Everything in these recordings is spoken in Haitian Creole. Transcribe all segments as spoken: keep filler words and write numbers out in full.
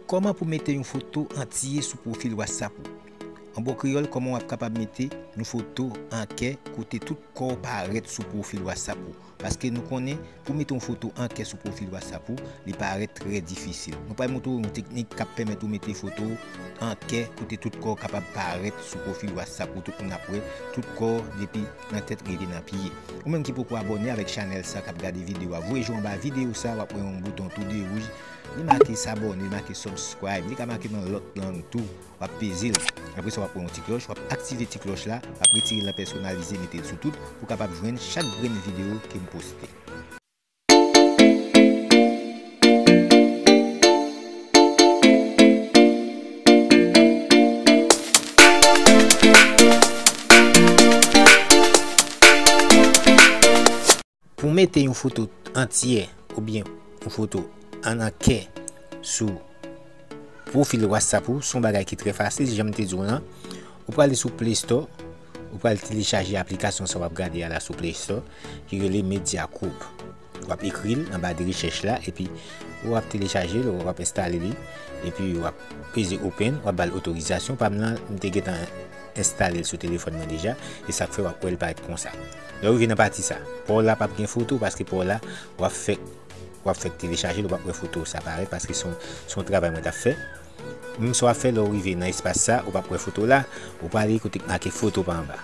Kòman pou mete yon foto antye sou pwofil WhatsApp ou? An bon kreyòl, kòman w ap kapab mete yon foto an kè kote tout kò w parèt sou pwofil WhatsApp ou? Paske nou konnen, pou mete yon foto an kè sou pwofil WhatsApp ou, li parèt trè difisil. Nou pral montre w yon teknik k ap pèmèt ou mete foto w an kè kote tout kò w kapab parèt sou pwofil WhatsApp ou, tout moun ap wè tout kò w depi nan tèt rive nan pye. Ou menm ki poko abòne avèk chanèl sa k ap gade videyo a, voye je w anba videyo sa, w ap wè yon bouton tou de wouj. Li make s'abonner, li make subscribe, li ka make nan lòt lang tou. W ap peze l. Apre sa, w ap pran yon ti klòch, w ap aktive ti klòch la, w ap retire l nan pèsonalize, mete l sou tout, pou w kapab jwenn chak grenn videyo ke m poste. Pou mete yon foto antye oubyen yon foto an an kè sou pwofil WhatsApp ou, se yon bagay ki trè fasil, jan m te di w lan. Ou prale sou Play Store, ou pral telechaje aplikasyon sa w ap gade a la sou Play Store, ki rele Media Group. W ap ekri l anba de rechèch la, epi w ap telechaje l, w ap enstale li, epi w ap peze open, w ap ba l otorizasyon. Pa m nan, m te gentan enstale l sou telefòn mwen deja, e sa k fè w ap wè l parèt konsa. Lè w rive nan pati sa, pa w la p ap gen foto, paske pa w la, w ap fèk, w ap fèk telechaje l, ou p ap wè foto sa parèt, paske se yon, se yon travay mwen t ap fè. Menm sa w ap fè lè w rive nan espas sa, ou p ap wè foto la, ou prale kote k make foto pa anba.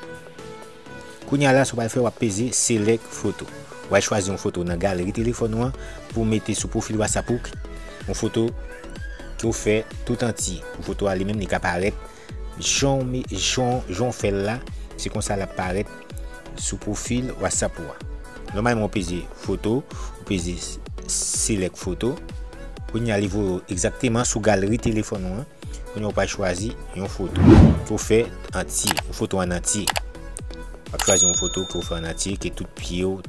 Kounye a la, sa w pral fè, w ap peze select foto. W al chwazi yon foto nan galeri telefòn ou an pou w mete sou pwofil WhatsApp ou, yon foto ke w fè tout antye. Pou foto a li menm, li ka parèt jan w me-, jan, jan w fè l la, se konsa l ap parèt sou pwofil WhatsApp ou a. Nòmalman, w peze foto, w peze select foto. Kounye a, li voye w egzakteman sou galeri telefòn ou an. Kounye a, w pral chwazi yon foto ke w fè antye, yon foto an antye. W ap chwazi yon foto ke w fè an antye, ke tout pye w,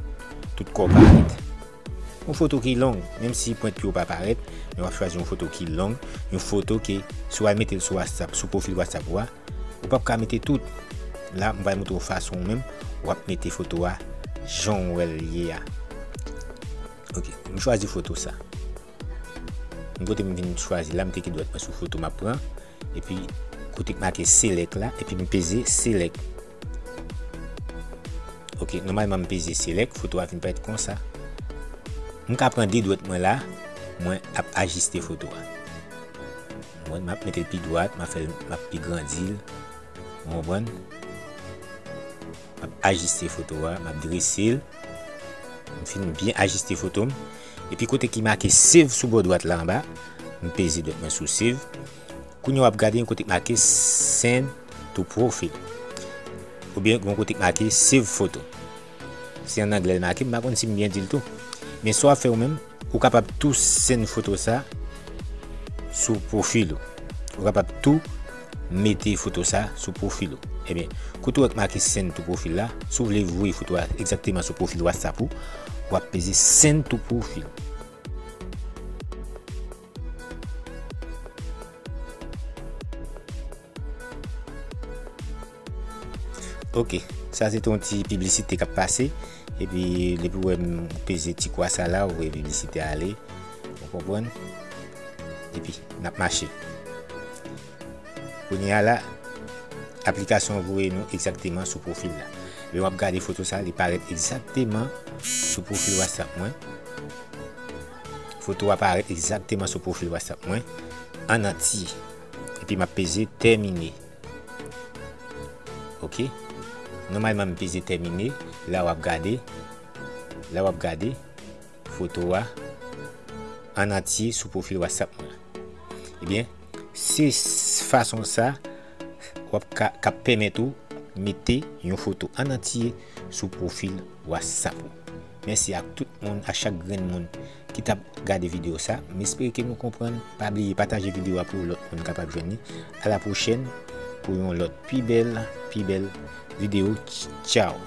tout kò w parèt. Yon foto ki long, menm si pwent pye w pa parèt, men w ap chwazi yon foto ki long, yon foto ke si w al mete l sou WhatsApp, sou pwofil WhatsApp ou a, ou p ap ka mete tout. La, m pral montre w fason ou menm, w ap mete foto a jan w wè l ye a. Ok, m chwazi foto sa. M kote m vin chwazi la, m teke dwèt mwen sou foto m ap pran, epi kote k make select la, epi m peze select. Ok, nòmalman m peze select, foto a vin parèt konsa. M ka pran de dwèt mwen la, mwen ap ajiste foto a. Mwen, m ap mete l pi dwat, m ap fè l, m ap pi grandi l. Ou konprann? M ap ajiste foto a, m ap drese l. M fin byen ajiste foto m. Epi kote ki make save sou bò dwat la anba, m peze dwèt mwen sou save. Kounye a w ap gade yon kote k make send to profile. Oubyen yon kote k make save foto. Se an anglè l make, m pa konn si m byen di l tou. Men sa w ap fè ou menm, ou kapab tou send foto sa sou pwofil ou. Ou kapab tou mete foto sa sou pwofil ou. Ebyen, kote w wè k make send to profile la, si w vle voye foto a egzakteman sou pwofil WhatsApp ou, w ap peze send to profile. Ok, sa se te yon ti piblisite k ap pase. Epi, depi w wè m peze ti kwa sa la, ou wè piblisite a ale. Ou konprann? Epi, n ap mache. Kounye a la, aplikasyon an voye nou egzakteman sou pwofil la. Lè w ap gade foto sa, li parèt egzakteman sou pwofil WhatsApp mwen. Foto a parèt egzakteman sou pwofil WhatsApp mwen, an antye. Epi m ap peze tèmine. Ok. Nòmalman, m peze tèmine. La w ap gade. La w ap gade foto a an antye sou pwofil WhatsApp mwen. Ebyen, se s-, fason sa w ap ka, k ap pèmèt ou mete yon foto an antye sou pwofil WhatsApp ou. Mèsi ak tout moun, a chak grenn moun ki t ap gade videyo sa. M espere ke nou konprann. Pa bliye pataje videyo a pou lòt moun kapab jwenn li. A la pwochèn pou yon lòt pi bèl, pi bèl videyo. Tchaw!